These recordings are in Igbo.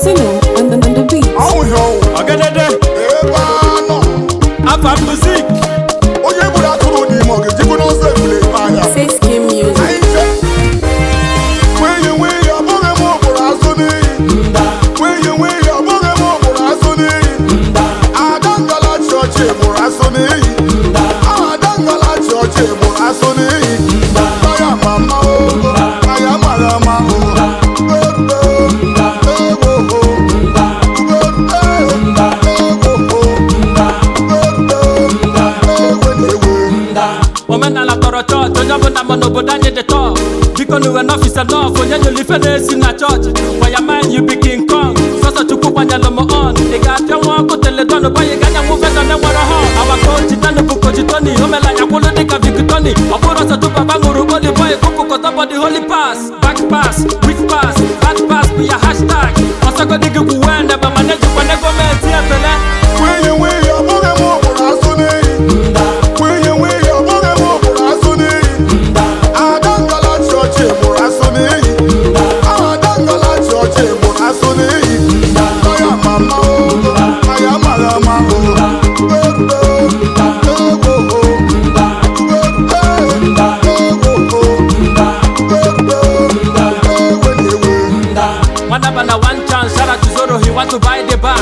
Masino on the beat. Ọwụghị ọwụ. Ọgedede. Ebe a nọ. Afa music. Onye gburu atụrụ n'ime ọ ga-ejikwu n'ọsọ ebule ebe ahịa. Six Music. Anyị nche. Nwunye nwunye ọ bụghị m gburu azụ n'iyi. Nwunye nwunye ọ bụghị m gburu azụ n'iyi. Ada ngala chọọchị gburu azụ n'iyi. Ada ngala chọọchị gburu azụ n'iyi. Taya mama o, taya mara ama o. Erube ewo o. Erube ewo o. Erube ewe na-ewe. Omenala tọrọ chọọchị, onye ọbụla ma n'obodo anyị dị tọọ. Biko nuwe n'ọfịs nọf, onye nyere ife na-esi na chọọchị. For your mind you be King Kong. Sọsọ Chukwu kwanyelụ m on. Ị ga-apịa nwa ọkụ teledọn, bọyị ga anyanwụ vezọ na-enwere họn. Awa koji Tani bụ koji Tony, omelanya kwụlụ dịka Victoni. Ọ bụrụ ọsọ tụbaba ṅụrụ holy boy, kụpụkọta bọdị holy pass. Back pass, quick pass, bad pass bụ ya hashtag. Ọsọgodi gị kwuwe ndebe mana ejikwana gọọmenti ebele. Nwunye nwunye ọ bụghị m gburu azụ n'iyi. Nwunye nwunye ọ bụghị m gburu azụ n'iyi. Ada ngala chọọchị gburu azụ n'iyi. Ada ngala chọọchị gburu azụ n'iyi. Taya mama o, taya mara ama o. Erube ewo o. Erube ewo o. Erube ewe na-ewe. Nwanaba one chance, shout out to Zoro, he want to buy the bar.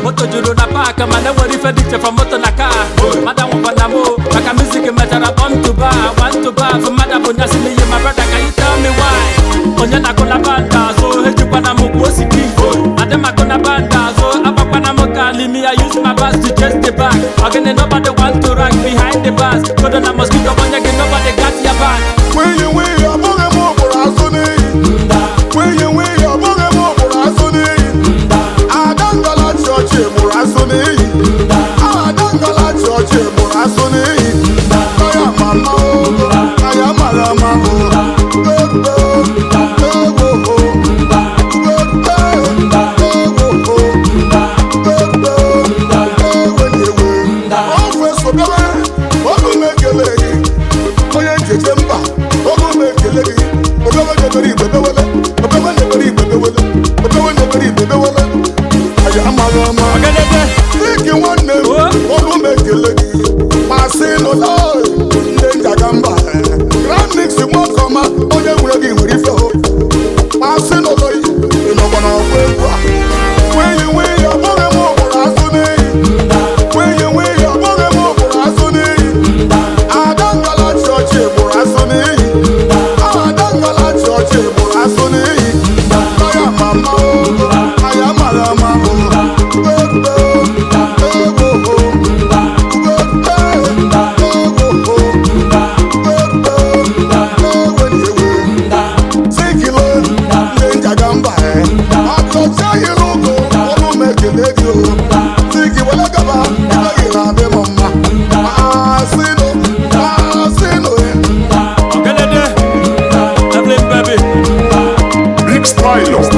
Moto juru na park, mana nwere ife dị iche from moto na car. Mada nwụkwa na mụ, maka music mechara born to bar, one to bar. For mada bụ nyasị n'iyi, my brother, can you tell me why? Onye na-akụ na band azụ, ejikwana m kwuo osiki. Adị m akụ na band azụ, agbakwana m ka alimi, I use my bass to chase the bag. Ogene nobody want to rock behind the bars. Kodo na mosquito, onye gị nobody got your back. Nwunye nwunye ọ bụghị m gburu azụ n'iyi. Nwunye nwunye ọ bụghị m gburu azụ n'iyi. Ada ngala chọọchị gburu azụ n'iyi. Ada ngala chọọchị gburu azụ n'iyi. Taya mama o, taya mara ama o. Erube ewo o. Erube ewo o. Erube ewe na-ewe. Ọgwụ esobewe, ọgwụ m ekele gị. Onye ncheche mba, ọgwụ m ekele gị. Obewe nyebere igbe bewele, obewe nyebere igbe bewele, obewe nyebere igbe bewele. Anyị amaghị ama. Ọgedede. Dịka nwanne m, ọgwụ m ekele gị. Ma sị nụ ndị njaga mba. Grand Mix nwoke ọma, onye nwere gị nwere ife o. Ma sị nụ ị nọkwa n'ọgba egwu a. Nwunye nwunye ọ bụghị m gburu azụ n'iyi. Nwunye nwunye ọ bụghị m gburu azụ n'iyi. Ada ngala chọọchị gburu azụ n'iyi. Ada ngala chọọchị gburu azụ n'iyi. Taya mama o, taya mara ama o. Erube ewo o. Erube ewo o. Erube ewe na-ewe. Sikilo ndị njaga mba ẹ. Akọcha ịlụgo ọnụ m ekele gị o. Siki wele gaba, ibe gị na-adị m mma. Asịnụ, asịnụ ẹ. Ọgedede. Evelyn baby. Mix Pilot.